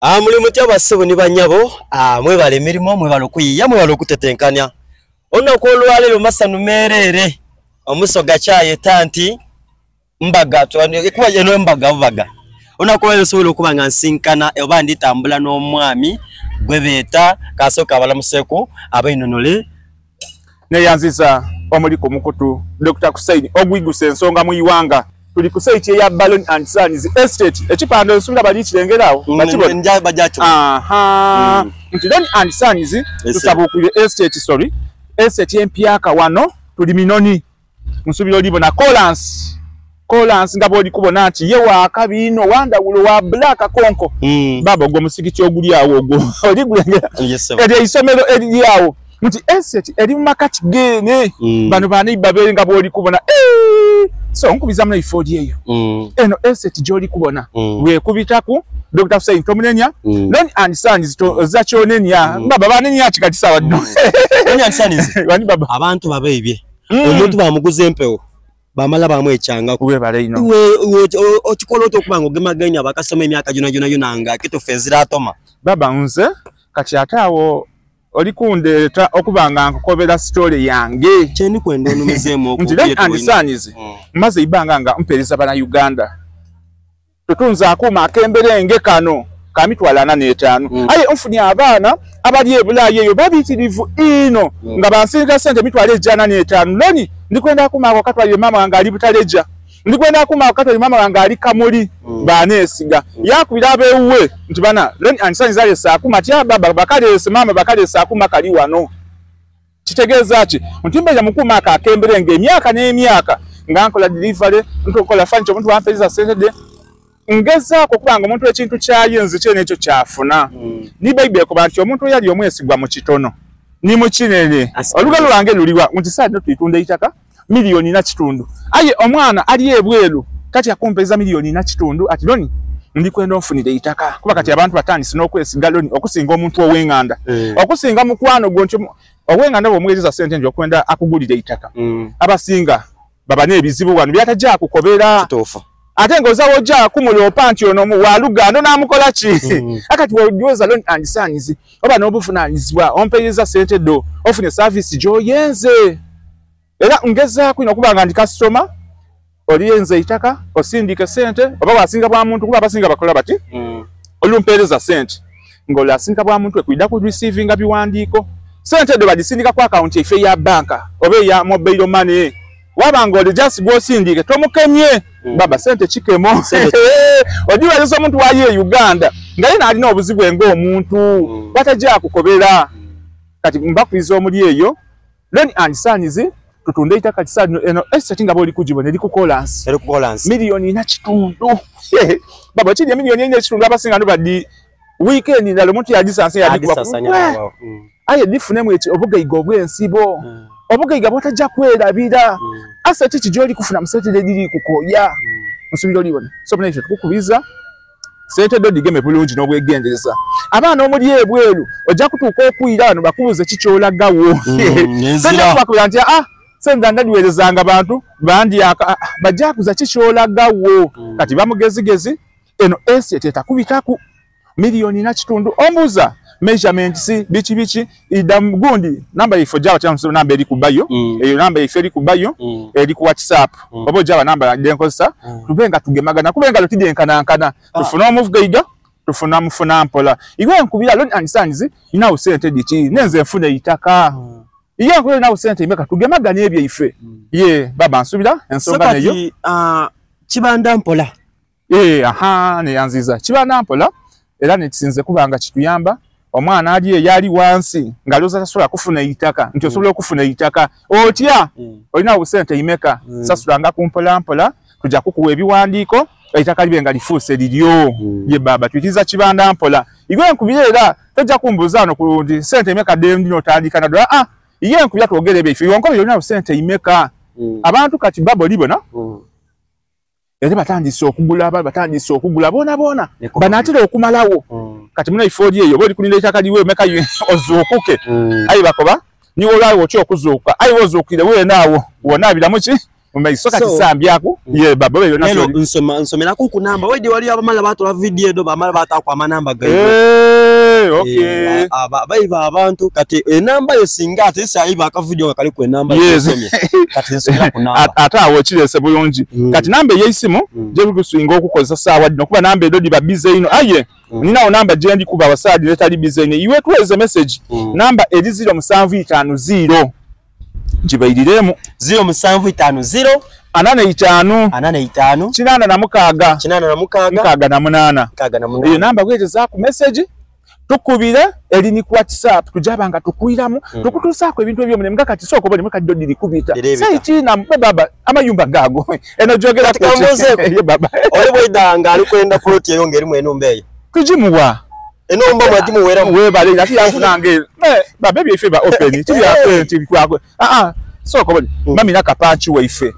Ah, muli mutya bassebo ni banyabo ah, mwebale emirimo mwebale okuyiya mwebale okutetenkanya olunaku olwaleero masanu mereere omusoga kyayeta nti mbaga kuba eno embaga bubaga olunaku olwaleero nsobola okuba nga nsinkana oba nditambula n'omwami gwe beeta kasooka abalamuseeku abainonole Neyanziza omuli ku mukutu Dokita Kusaini ogwigusa ensonga mu iwanga. Tuli ku site eya Ballon and Sons Estate. Ekipande nsubira bali kirengera awo. Mm, Bakibona. nja bajakyo. Aha. Mm. Nti Lon and Sons tusabuukirire estate sorry. Estate empyaka wano tuli Minoni. Nsubira olibona Kolansi. Kolansi nga bw'oli kubona nti ye waakabi ino wandawulo wa black konko. Mm. Baba ogwo musigiti oguli awo ogwo oligulengera. Yes, sir. Eryo eisomero eriri awo nti estate eri mu makati geene. Mm. Bano baneiba be nga bw'oli kubona. Eee! So nkubiza muno ifo oli eyo. Mm. Eno estate gy'oli kubona. Mm. Lwekubitaku Dr. Hussein tomunenya. Mm. Lon and Sons to zakyonenya. Mm. Baba banenya kati sawa dno. Lon and Sons. Wani baba. Abantu babeibye. Mm. Omuntu bamuguza empewo. Bamala bamwekyangako. Webale ino. Iwe okikola otya okuba nga ogemaganya abakasoma emyaka gyona gyona gyona nga kitufu enzira atoma. Baba nze kati ate awo oli kundeeta okuba nga nkukobera story yange. Kyendi kwenda onumizeemu Nti Lon and Sons maze ibanga nga mpeereza bana Uganda. Tutunze akuuma ak'emberenge kano ka mitwalo ana n'etaano. Mm. Aye nfunye abaana abali e Bulaaya eyo babitirivu ino Mm. nga bansindika ssente emitwalo egyo ana n'etaano. Loni ndikwenda akuuma ako katwalire maama wange ali Butaleja. Ndikwenda akuuma ako katwalire maama wange ali Kamuli. Mm. Baneesiga. Yakubira ab'ewuwe nti bana Loni and Sons aleese akuuma ati baba bakaleese maama bakaleese akuuma kali wano. Kitegeeza ki? Nti mbeera mu kuuma ako ak'emberenge emyaka n'emyaka nga nkola delivery, nkola furniture, omuntu bampeereza ssente dhe. Ngezaako okuba nga omuntu ekintu kyaye nze kyene ekyo kyafuna. Mm. Ni Bayibuli ekoba nti omuntu eyali omwesigwa mu kitono ni mu kinene. Asi- Olugalo lwange luliwa nti saa dino tulitunda eitaka miliyoni na kitundu. Aye omwana ali ebweru kati akumpeeza miliyoni na kitundu ati Loni ndikwenda onfunire eitaka. Kuba kati abantu batandise n'okwesiga Loni okusinga omuntu ow'enganda. Mm. Okusinga mukwano gwo nti ow'enganda bw'omuweereza ssente nti okwenda akugulira eitaka. Mm. Abasinga baba n'ebizibu wano byatajja kukobera. Kituufu. Ate ng'oza w'ojja kumuloopa nti ono wa luganda n'amukola ki? Mm. Akati w'ojoza Lon and Sons oba n'obuvunaanyizibwa ompeereza ssente ddo ofune service gy'oyenze. Era ngezaako ino okuba nga ndi kasitoma oliyenze eitaka osindike ssente oba wasinga bwa muntu kuba abasinga bakola bati Mm. olumpeereza ssente ng'olwo asindika bwa muntu ekwidda ku receivinga biwandiiko ssente eddo bagisindika ku akawunti eife eya banka oba eya mobile money waba ng'oli just gw'osindike tomukemye Mm. baba ssente kikemo Ssente ogiweereza omuntu waayo e Uganda nga ye n'alina obuzibu ng'omuntu Mm. batajja kukobera kati mbakubiriza omuli eyo Lon and Sons tutunde eitaka kisaano eno estate nga bw'oli kugibona eri ku kolansi Eri ku kolansi. miliyoni ina kitundu baba kiri emiliyoni ina ekitundu abasinga no badi weekend ndala omuntu yagisansa yagikuba Agisasanya awo. Mm. aye difunemu eki obugaiga obw'ensibo Mm. obugaiga bw'otajja kwerabira Mm. asset ki gy'oli kufuna mu sente eriri kukoya Mm. nsubira olibona so muna ife tukukubiza sente ddo digeme bulungi n'obwegendereza abaana omuli ebweru ojja kutuuka okuyira wano bakubuuze ki ky'olagawo Mm, Sente enzira. bakubira nti ah sente ndadiweerezanga bantu bandyaka ah, bajja kuza ki ky'olagawo Mm. kati bamugezigezi eno estate etakubitaku miliyoni na kitundu ombuuza measurements biki biki ida gundi namba ifo jaba kya namba eri ku bayo Mm. eyo namba ifo eri ku bayo Mm. eri ku WhatsApp Mm. oba ojaba namba gye nkozesa Mm. tube nga tugemagana kube nga tutidyenkanankana Ah. tufune omuvugaiga tufuna mufuna mpola iwe nkubira Lon and Sons ninawo sente diki nenze nfuna eitaka Mm. iye nkubira ninawo sente imeka tugemagane ebyo ife Mm. ye baba nsubira So ensonga neyo kati ah, kibanda mpola. Eh, aha neyanziza kibanda mpola era nekisinze kuba nga kituyamba omwana ali eyo ali wansi ng'alowooza tasobola kufuna eitaka nti osobola okufuna eitaka otya Mm. olina obusente imeka Mm. sasulanga ku mpola mpola tujja kukuwa ebiwandiiko eitaka libe nga lifuuse liryo Mm. ye baba tuyitiriza kibanda mpola iwe nkubira era tojja kumbuuza wano ku nti sente imeka dendi n'otandika naddo ah iye nkubira twogere ebyo ife iwe nkobira olina obusente imeka Mm. abantu kati baba olibona Mm. era batandise okugula aba batandise okugula boona boona Neko- banaatera okumalawo Mm. kati muno ifo oli eyo oba oli kulinda eitaka liwe meka ozuukuke Mm. aye bakoba niwe olwawo otya okuzuukuka aye wozuukire weena awo wonaabiramu ki Mu maiso kati sambyaku ye baba oyo Nelo nsoma nsomeraku ku namba waidi wali abamala batola video edo bamala bataku amanamba gaibwe. Eh, okay. Eh, baiba abantu kati enamba yo singa ate saiba aka video nga kaliku enamba Yes. nsomye kati nsomera ku namba. Ate awo okirese bulungi. Kati namba ey'eisimu gye bikusinga okukozesa saawa dino kuba namba edo diba busy ino aye ninawo namba gye ndi kuba wasaadi netali busy ino iwe tuweze message namba eri 0750 ngibayiriremu 0750 45 45 86 86 68 68. Eyo namba bwetezaaku message tukubire eri ni ku WhatsApp tujaba nga tukwiramu tukutuusaako ebintu ebyomulimu nga kati sooka obone mukadde diri kubita Diribita. saikina mbe baba amayumba gaago eno gyogera Kati kambuuzeeko. Ye baba Oli bwida nga ali kwenda plot eyo ng'erimu enumba eyo. Tugimuwa. Enumba mwagimuweramu. Webale ate yanfunange baba ebyaife ba open tibyafe nti kwagwe aa sooka obone mamina kapanki waife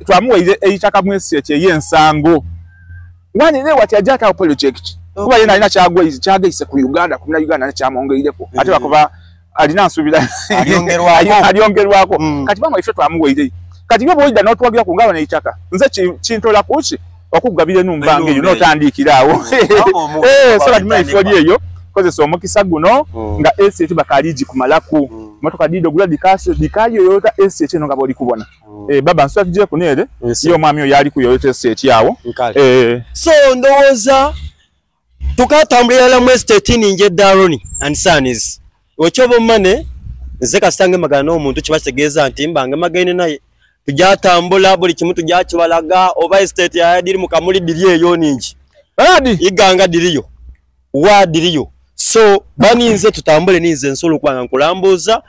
twamuwaire eitaka mwesi ekyo ey'ensango wanene wati ajja atawo project kuba yena alina kyagaise ku Uganda kumina Uganda nekyamwongeireko ate bakuba alina nsuubira Alyongerwako. Alyongerwako. Kati bamwe ife twamuwaire kati byo bwoyida n'otuwagira ku ngalo n'eitaka nze kintola kuki okugabira enumba Enumba ng'eyo eyo. n'otandikira awo. Awo Eh, so kati mwifo eyo kozesa omukisa guno nga estate bakaligi kumalaku motoka dido gula dikasi dikayoyota estate eno nga boli kubona. Baba nsula tujje kunere Yes. yo omwami oyo ali kuyoyota estate yawo. Nkale. So ndowooza tukatambulira mu estate ninje Daroni and Sons. Okyoba omane nze kasita ngemagana n'omuntu kiba kitegeeza nti mba ngemagaine naye tujatambula buli kimu tujakibalaga oba estate yadiri mu Kamuli diri eyo ningi Adi iganga diriyo wa diriyo so baninze tutambule ninze nsobola okuba nga nkulambuuza